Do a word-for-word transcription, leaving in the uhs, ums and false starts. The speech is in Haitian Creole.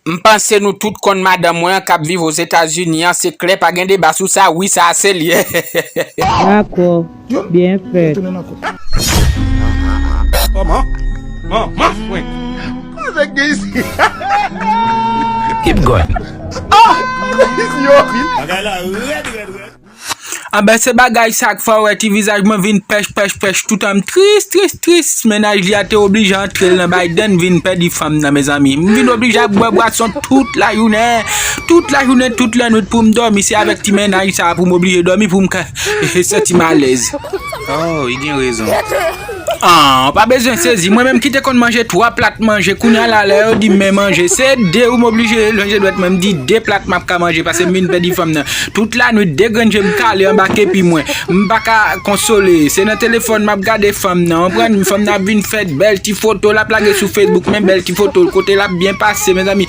M panse nou tout konn madanm mwen an k ap viv Ozetazini an, se klè, pa gen deba sou sa, wi, sa a se li. Dakò, byen fèt. Kòman? Man, man, mwen. Keep going. Bagay la rèd, rèd, rèd. Anben se bagay sa k fè w wè ti vizaj mwen vin pèch pèch pèch, toutan m tris tris tris. Mennaj li a te oblije antre l nan Biden, vin pèdi fanm nan, mezanmi. M vin oblije ap bwè bwason tout lajounen, tout lajounen, tout lannwit pou m dòmi. Se avèk ti mennaj sa a pou m oblije dòmi pou m ka santi m alèz. Oh, li gen rezon. Ah, pa bezwen sezi. Mwen menm ki te konn manje twa plat manje, kounye a la lè yo di m men manje, se de ou m oblije lonje dwèt mwen, m di de plat m ap ka manje, paske m vin pèdi fanm nan. Tout lannwit de grenn je m kale anba kepi mwen. M pa ka konsole. Se nan telefòn m ap gade fanm nan. Konprann? Fanm nan ap vin fè bèl ti foto, l ap lage sou Facebook, men bèl ti foto, kote l ap byen pase, mezanmi.